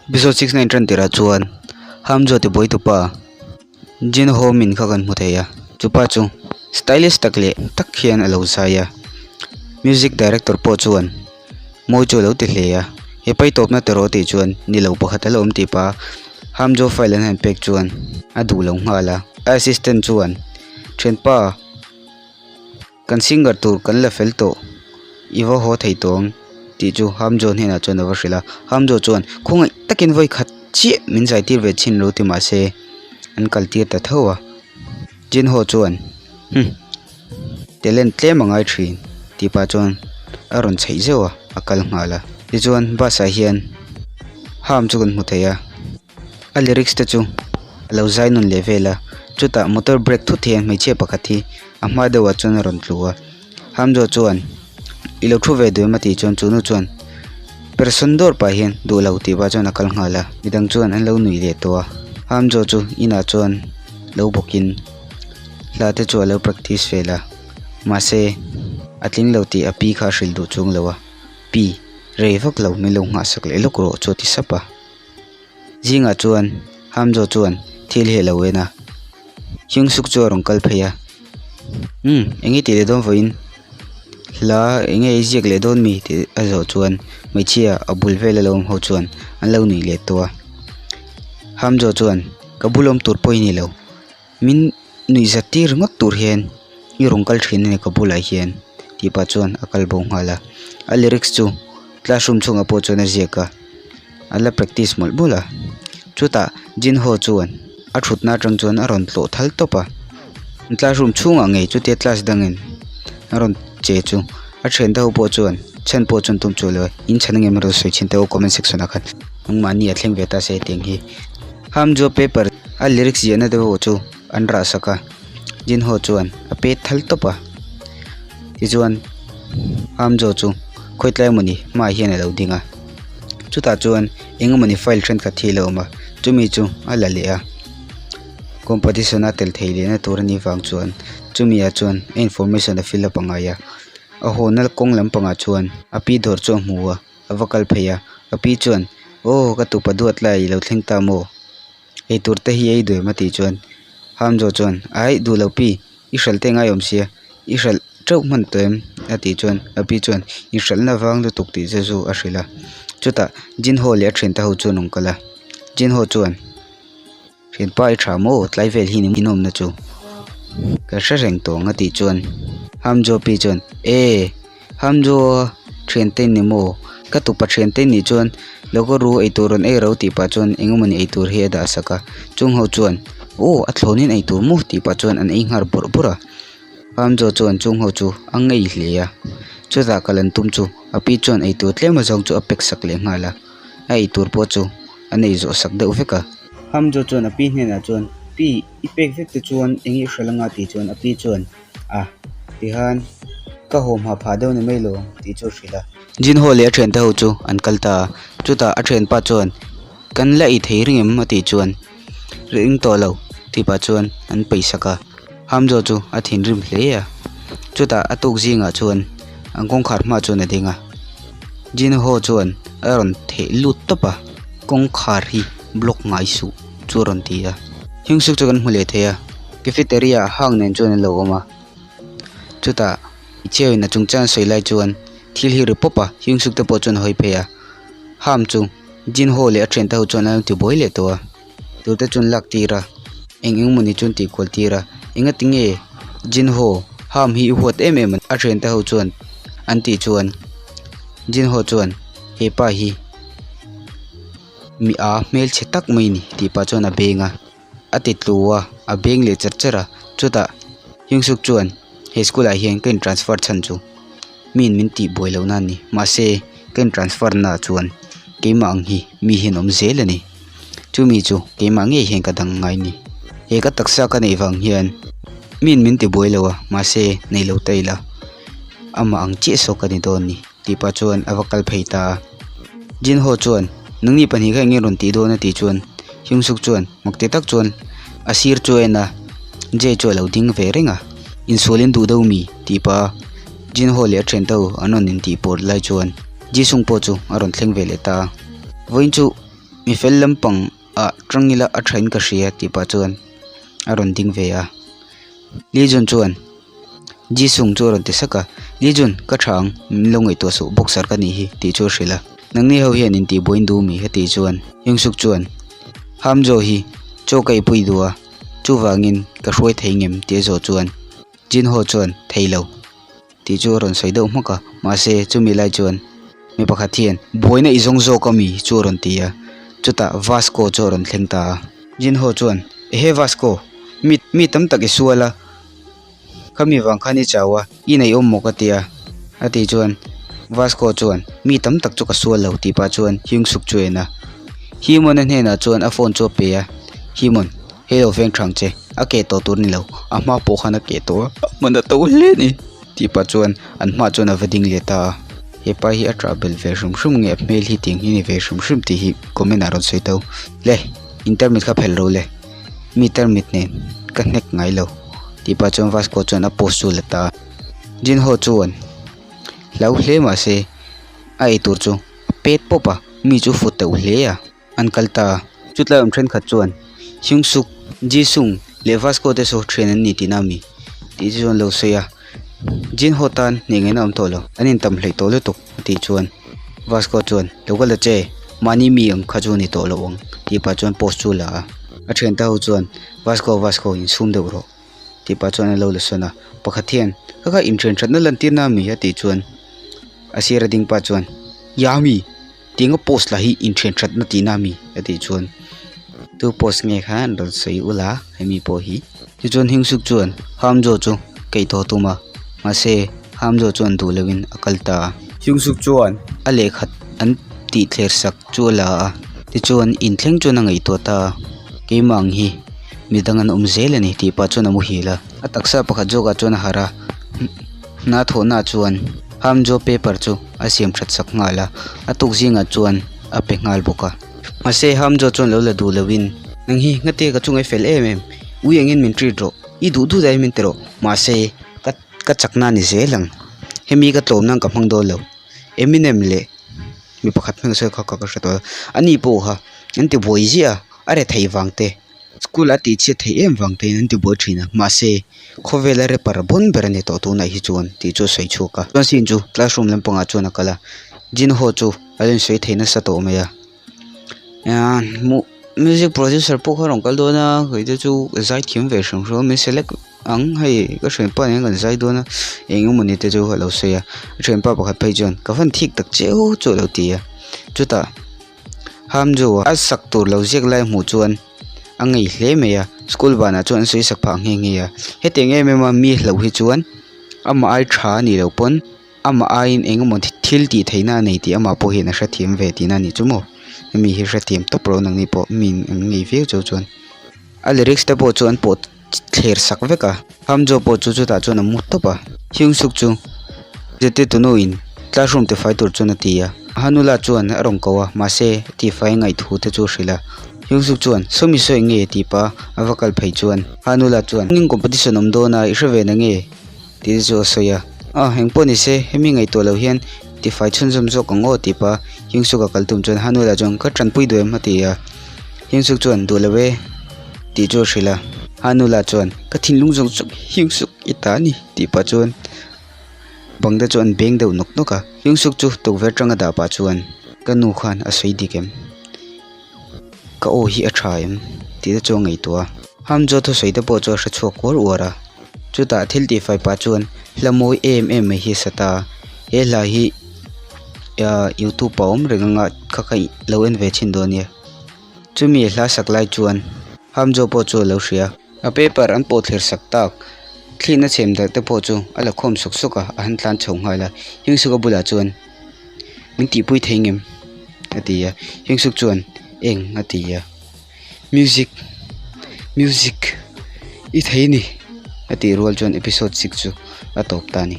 Episode 69 tan tirah chuan Hamzo tibuai tupa Jin Ho Min kha kan hmu thei a, chupa chu stylish tak leh tak hian a lo zai a, music director pawh chuan mawi chu a lo ti hle a, he pai tawpna te rawh tih chuan ni lo pakhat a lo awm tih pah a, Hamzo file an han pek chuan a duh lo nghal a, a assistant chuan thianpa. Kan singer tur kan la fel tawh, i va haw thei tawh ang tih chu Hamjo hnenah chuan a va hrilh a. Hamjo chuan, Khawngaih takin vawi khat chiah min zai tir ve chhin lo ti mah se an kal tir ta tho a. Jinho chuan, Hum, talent tlem a ngai thin tih pah chuan a rawn chheih zeuh a, a kal nghal a. Tichuan bus ah hian Ham chu kan hmu thei a. A lyrics te chu a lo zai nawn leh vel a chutah motor brake thut hian hmeichhia pakhat hi a hma deuhah chuan a rawn tlu a Hamzo chuan i lo thu ve duh em a tih chuan chu nu chuan person dawr pah hian duh lo tih pah chuan a kal nghal a midang chuan an lo nuih leh tawh a Hamzo chu inah chuan lo bawkin hla te chu a lo practice vel a mahse a tling lo tih a pi kha a hrilh duh chuang lo a pi rei vak lo min lo nghahsak leh lawk rawh chu a ti sap a. Zingah chuan Hamzo chuan thil hi a lo en a, Hyungsuk chu a rawn kal phei a, Umm eng i tih leh dawn vawiin hla eng nge i ziak leh dawn mi tih a zawh chuan hmeichhia a bul vel a lo awm ho chuan an lo nuih leh tawh a, Hamzo chuan ka bul awm tur pawh i ni lo. Min nuihzat tir ringawt tur hian i rawn kal thin a ni ka bulah hian tih pah chuan a kal bo nghal a a lyrics chu classroom chhungah pawh chuan a ziak a a la practice mawlh mawlh a chutah Jinho chuan a thutna atang chuan a rawn tlawh thal tawp a classroom chhungah ngei chutia class dangin a rawn che chu a thiante ho pawh chuan chhan pawh chuan tum chu lo in chhan ang em a rawn sawi chhin teh u comment section ah khan nangmahni a thleng ve ta se tiang hi. Hamjo paper a lyrics ziahna te pawh chu an rah sak a Jinho chuan a pet thal tawp a tichuan Hamjo chu khawitlai emawni hmaah hian a lo ding a chutah chuan eng emawni file thenkhat hi a lo awm a chumi chu a la leh a competition a tel theih lehna tur anih vang chuan chumi ah chuan a information a fill up a ngai a a haw na kawng lampangah chuan a pi dawr chu a hmu a. A va kal phei a, ka pi chuan aw ka tupa duat lai i lo thleng ta maw? Eitur te hi ei duh em a tih chuan Hamzo chuan aih duh lo pi i hralh te ngai awm sia i hralh teuh hman tawh em a tih chuan ka pi chuan i hralhna vang lutuk tih chu chu a hrilh a chutah Jinho leh a thiante ho chuan an kal a Jinho chuan Thianpa i tha maw tlai vel hi in awmna chu ka hre reng tawh ang a tih chuan Hamjo pi chuan e Hamjo thiante ni maw ka tupa thiante nih chuan lo ka ru eitur rawn ei ro tih pah chuan eng emawni eitur hi a dah sak a chung ho chuan aw a thlawnin eitur maw tih pah chuan an ei nghal bawrh bawrh a Hamjo chuan chung ho chu a ngei hle a chutah kal an tum chu a pi chuan eitur tlem azawng chu a pack sak leh nghal a a eitur pawh chu a nei zawh sak deuh vek a. Hamjo chuan a pi hnenah chuan, Pi, i pek vek te chuan eng i hralh anga tih chuan a pi chuan, A, tihan ka haw hma phah deuh ni mai lo tih chu a hrilh a. Jinho leh a thiante ho chu an kal ta a, chutah a thianpa chuan, Kan la ei thei ring em? a tih chuan, Ring tawh lo tih pah chuan an peisak a. Hamjo chu a thinrim hle a, chutah a tuk zingah chuan an kawngkhar hma chuan a ding a, Jinho chuan a rawn theh lut tawp a, kawngkhar hi block ngai suh chu a rawn ti a, Hyungsuk chu kan hmu leh thei a, cafeteria hang nen chuan an lo awm a, chutah Icheu-in a chungchang sawi lai chuan thil hi ri pawp a, Hyungsuk te pawh chuan a hawi phei a, Ham chu Jinho leh a thiante ho chuan an lo ti buai leh tawh a. Tute chuan lak tir a, eng eng mawni chuan tih kual tir a, engati nge Jinho ham hi i huat em em a thiante ho chuan an tih chuan Jinho chuan hepa hi mi a hmelchhe tak mai a ni tih pah chuan a beng a, a ti tlu a, a beng leh cher cher a, chutah Hyungsuk chuan he school ah hian ka in transfer chhan chu mi in min tih buai loh na a ni mahse ka in transfer na ah chuan keimah ang hi mi hian awm zel a ni. Chumi chu keimah ngei hian ka dang ngai ni. He ka taksa ka neih vang hian miin min ti buai lo a, mahse nei lo ta ila amah ang chiah saw ka ni dawn ni tih pah chuan a va kal phei ta a. Jinho chuan nangni pahnih kha enge rawn tih dawn a tih chuan Hyungsuk chuan mak ti tak chuan a sir chu a en a, Jay chu a lo ding ve reng a, insualin duh deuh mi tih pah a Jinho leh a thian ho an rawn intih pawr lai chuan Jisung pawh chu a rawn thleng ve leh ta a. Vawiin chu. Mi fel lampang ah tang ila a tha in ka hria tih pah chuan a rawn ding ve a. Lee Jun chuan Jisung chu a rawn ti sak a, Lee Jun ka tha ang min lo ngaihtuah suh boxer ka nih hi tih chu a hrilh a. Nangni ho hian intih buain duh mi? a tih chuan Hyung Suk chuan Hamjo hi chaw ka eipui duh a, chuvangin ka hruai thei ngem tih a zawh chuan Jin Ho chuan thei lo. Tih chu a rawn sawi deuh hmak a, mahse chumi lai chuan mi pakhat hian buaina i zawng zawk ami chu a rawn ti a, chutah Vasco chu a rawn thleng ta a. Jin Ho chuan, Ehe Vasco, mi mi tam tak i sual a, khami vang khan i chau a, i nei awm maw ka ti a, a tih chuan Vasco chuan, Mi tam tak chu ka sual lo tih pah chuan Hyung Suk chu a en a. Himon-a hnenah chuan a phone chu a pe a, Himon, Hei lo veng thang che, a keh tawh tur a ni lo, a hma pawh khan a keh tawh a, a hman a to hle a ni tih pah chuan an hmaah chuan a va ding leh ta a. Hepa hi a ṭah belh ve hrim hrim nge a hmel hi tiang hi a ni ve hrim hrim tih hi comment ah rawn sawi tho. Le, in tarmit kha phelh ro le, mi tarmit nen ka hnek ngai lo tih pah chuan Vasco chuan a post chu a la ta a. Jin Ho chuan hlau hle mah se a eitur chu a pet pawp a, mi chu fu teuh hle a. An kal ta. Chutlai awm thenkhat chuan Hyungsuk, Jisung leh Vasco te saw thian an ni tihna a mi tih chu an lo sawi a. Jinho tan hneh ngaihna a awm tawh lo, an intam hleih tawh lutuk a tih chuan Vasco chuan lo kal ta che, mahni mi ang kha chu a ni tawh lo ang tih pah chuan post chu a la a. A thiante ho chuan Vasco, Vasco insum deuh rawh tih pah chuan an lo la sawn a. Pakhat hian ka kha inthian thatna lantirna a mi a tih chuan a sir a ding pa chuan Yami! Tinga post lah hi inthian thatna tihna a mi a tih chuan tu post nge kha an rawn sawi ula hemi pawh hi tichuan Hyungsuk chuan Hamjo chu keih tawh a tum a mahse Hamjo chuan duh loin a kal ta a. Hyungsuk chuan a lehkhat an tih thler sak chu a la a tichuan inthleng chuan a ngaihtuah ta a keimah ang hi midang an awm zel a ni tih pah chuan a muhil a a taksa pakhat zawkah chuan a harh a hna thawhna chuan Hamjo paper chu a siam that sak nghal a, a tuk zingah chuan a pe nghal bawk a. Mahse Hamjo chuan lo la duh loin, Nang hi ngate ka chunga i fel em em, ui engin min treat rawh, i duh duh dahin min ti rawh, mahse ka ka chakna a ni zel ang, hemi ka tlawm nan ka hmang dawn lo, Eminem leh mi pakhat hming sawi kha ka hre tawh a, ani pawh kha an ti buai ziah a, a rethei vang te. School a tih chhiat theih em vang te in an ti buai thin a mahse khawvela rapper bawn ber a ni tawh tunah hi chuan tih chu a sawi chhuak a chuan scene chu classroom lampangah chuan a kal a Jin Ho chu a lo insawi thei nasa tawh mai a ahh music producer pawh kha a rawn kal dawn a kei te chu zai thiam ve hrim hrim a min select ang hei ka thianpa nen kan zai dawn a eng emawni te chu a lo sawi a a thianpa pakhat phei chuan ka van thik tak che u chu a lo ti a chutah. Hamjo a sak tur lo ziak lai hmuh chuan a ngei hle mai a school banah chuan an sawi sak phah nghe nghe a hetiang em em a mi hlauh hi chuan amah ai tha a nih loh pawn amah aiin eng emaw thil tih theihna a nei tih amah pawh hian a hrethiam ve tihna a nih chu maw hemi hi hrethiam tawp rawh nangni pawh mi an ngei viau cheu chuan a lyrics te pawh chu an pawh thler sak vek a Hamjo pawh chu chutah chuan a mu tawp a Hyungsuk chu zirtirtu nu in classroom tifai tur chuan a ti a Hanula chuan a rawn ko a mahse tifai ngaih thu te chu a hrilh a Hyungsuk chuan sawmi sawi nge tih pah a va kal phei chuan Hanula chuan singing competition awm dawn a i hre ve na nge tih te chu a sawi a ah engpawh ni se hemi ngaihtuah loh hian tifai chhunzawm zawk ang aw tih pah Hyungsuk a kal tum chuan Hanula chuan ka tanpui duh em a ti a Hyungsuk chuan duh lo e. Tih chu a hrilh a, a nu lah chuan ka thinlung zawng zawng Hyungsuk i ta a ni tih pah chuan bang te chu an beng deuh nawk nawk a, Hyungsuk chu tukverh atanga dah pah chuan ka nu khan a sawi dik em? Ka aw hi a tha em? Tih te chu a ngaihtuah a, Hamjo thusawi te pawh chu a hre chhuak uar uar a, chutah thil tih fai pah chuan hla mawi em em mai hi a sa ta a, he hla hi youtube ah a awm reng anga kha kha lo en ve chhin dawn nia. Chumi hla sak lai chuan Hamjo pawh chu a lo hria. A paper an pawh thlir sak tak. Thlihna chhem darh te pawh chu a la khawm sawk sawk a, a han tlan chho nghal a. Hyungsuk a bulah chuan, Min tihpui thei ngem? a ti a. Hyungsuk chuan, Eng? a ti a. Music! Music! I thei ni! a tih rual chuan episode six chu a tawp ta a ni.